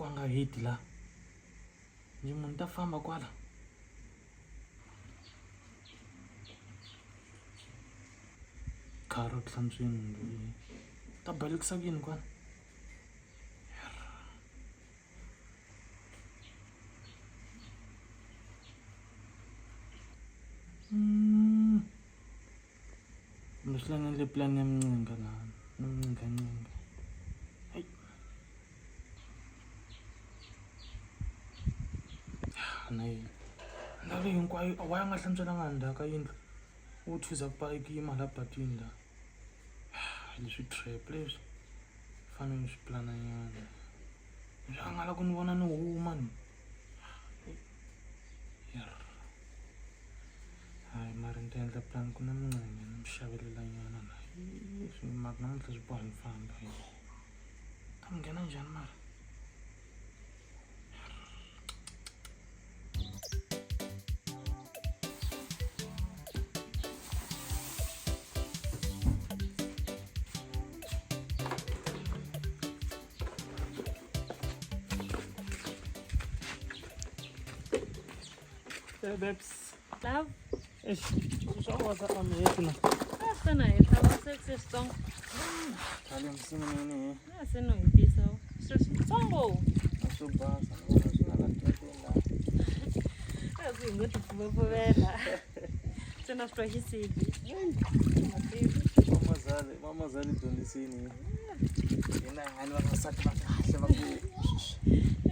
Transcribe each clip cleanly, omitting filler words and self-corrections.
a nga heti la nje munhu ta famba kwala kharo hlantsweni loyi ta balekisa ku yini kwala. Kumbe swi la ni plan ya mincinga laha no mincingancinga hayi na yini ndhawu leyi hinkwayo why a nga hlantswelanga ndzhaku ka yindlu u chuza ku ku yima la patwini la leswi trap leswi fanele ni swi pulana nyana leswi a nga la ku ni vona ni huma ni hayi mara ni ta endla plan ku na mincenga ni mi xavelela nyana na swi mara namuntlha swi boha ni famba ta mi nghena njhani mara. Hey, babes. Love. Eish, swa wasa a mi heti na. A swi na heta va se se switsongo. Khale nsin'wini. A se no hetisa. Se switsongo. A swo basa, ni vona swi nga la tweteni la. A ku hi ngo tipfuvapfuvela. Se na swi twa xisibi. Mamazali, mamazali dyondzisini. Hina hani vavasati va kahle va ku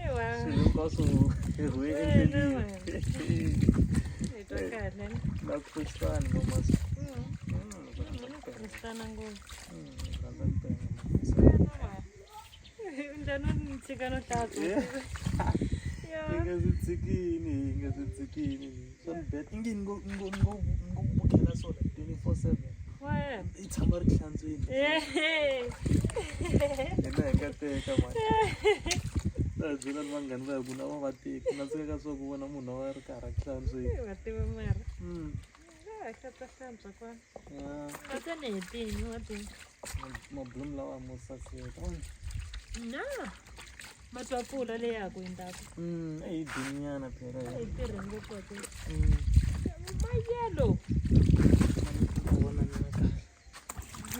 Ewa. swilo hinkwaswo hi rhuye endleleni. Hi twa kahle. Na ku pfuxisana mamazali. Kristana ngopfu. Rhandza ku tenga mamazali. Njhani u ni tshika no hlantswa? Hi nga swi tshikini, hi nga swi tshikini. Swa ni beta. Ingi ni ngo ni ngo ni ngo ni ngo bukhela so like 24/7. Wena. I tshama ri hlantsweni. Hina hi nga teka mani. Ta hi byela ni vanghani va hi ku na va va teki. Na tsaka ka swa ku vona munhu a va ri karhi a ku hlantsweni. Va tiva mara. Ah, hlantswa hlantswa kwala. Yeah. A se ni hetini wa tiva. Mablum lawa mo saseka. Na. Ma twa pfula leyi ya ku hindzaka. Eyi diminyana phela. A yi tirhi ngopfu wa tiva. Ma yellow. Vona mina kahle.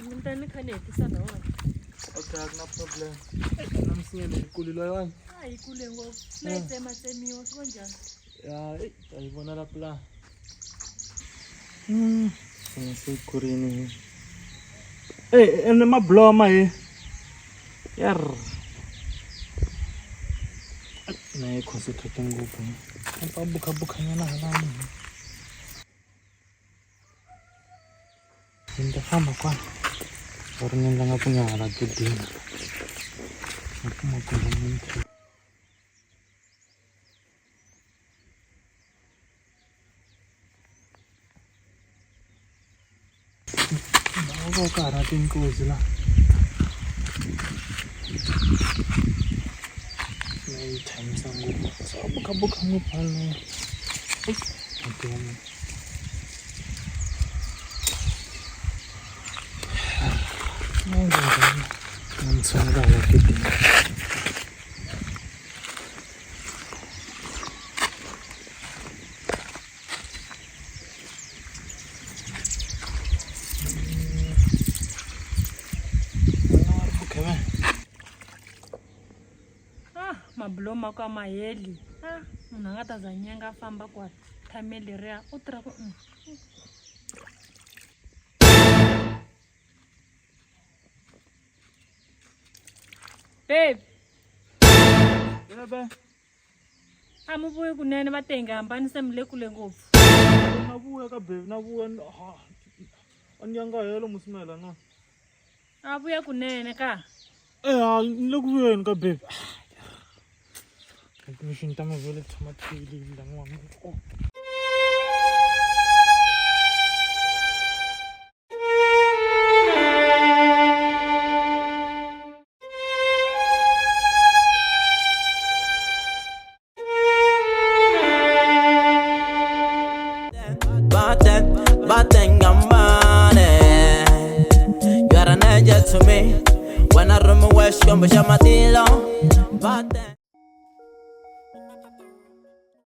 Ni ta ni kha ni hetisa na wona. Okay, a ku na problem. Na misinya leyi kulu loyiwani. A yi kule ngopfu. Na yi tsematsemiwa swi va njhani? Ya, eyi, ta yi vona la plan. Se yi kurini. Ey, ene mabloma hi. Yarr. Na yi concentrate ngopfu. A ta bukha bukha nyana halani. Ni ta famba kwala. Or ni endla nga ku ni hala gedeni. Ni kuma ku ri ni Ndhawu wo karhi tinkuzi la. Na yi tshamisa ngopfu. Swa bukhabuka ngopfu haleno. Eish, Ni tshunela hala gedeni. Ah, mabulomu ma ku a ma heli. Ah, munhu a nga ta za nyenga a famba kwala thame leriya u tirha ku. Babe. Bebe. A mi vuyi kunene va tenge hambani se mi le kule ngopfu. Na vuya ka baby, na vuya ha. A ni yanga helo musimela no. A vuya kunene ka. Eh, ha ni le ku vuyeni ka baby. Mixini ta mavele tshama ti la n'wana. Oh. You are an angel to me. When I room where Xikwembu xa matilo. Baten.